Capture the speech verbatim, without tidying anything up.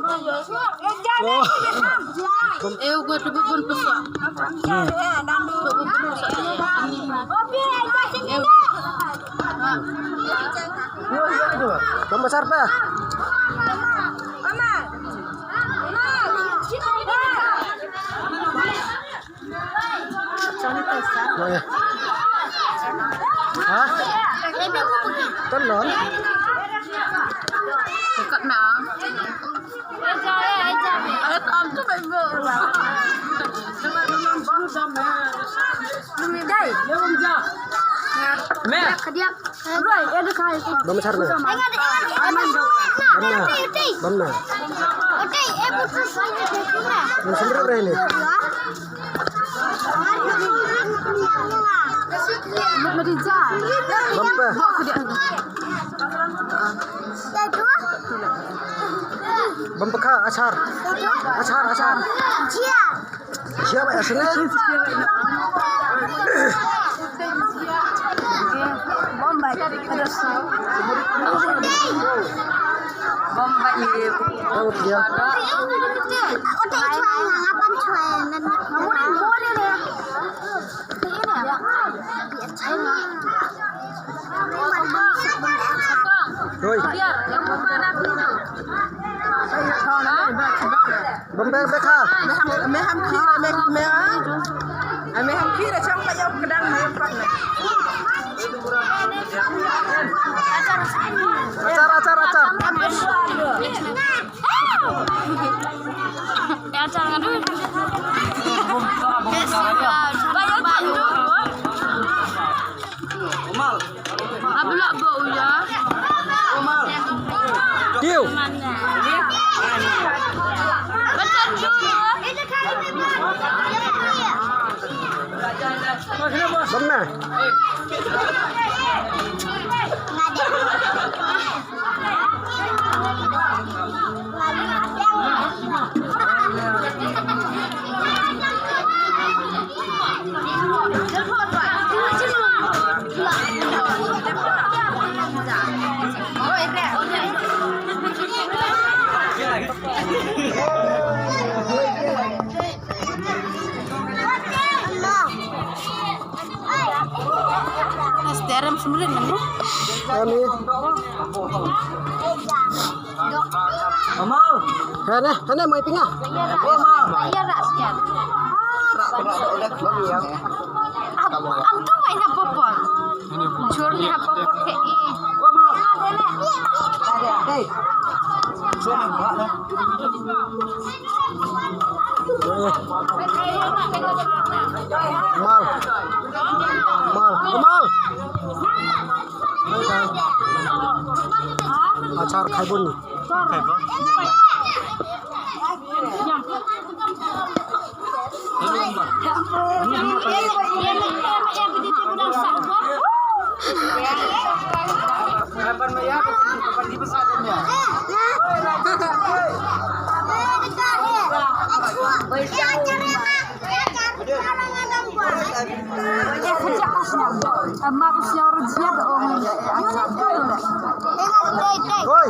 Oh. Eh, gua tu bubun pesok. Bubun pesok. Bang besar pa? Oh, ya. Ha? Telon? Dekat na. Ay, tam tu baik. Dai. Me. Kediak. Bam sar na. Bam na. Bam na. Bam sar na. Bam pa. Bam pa kha, achar. Achar, achar. Jia ba ya sene. Bombay. Bombay. Tahu dia. Oi. Bam bek bek ha. Me ham, me ham khir, me, me ha. Me ham khir, chang pa yau kedang me pat na. Achar, achar, achar. Ya, achar ngadu. Bayar tandu. Abla bo uya. Tiu. Bam na. Sterim sembilan kan? Kami. Amal. Hana, hana mai pinga. Amal. Am tu mai ha popor. Jur ni ha popor ke i. Hey. Mal. Mal. Mal. Achar khai bun. Oi.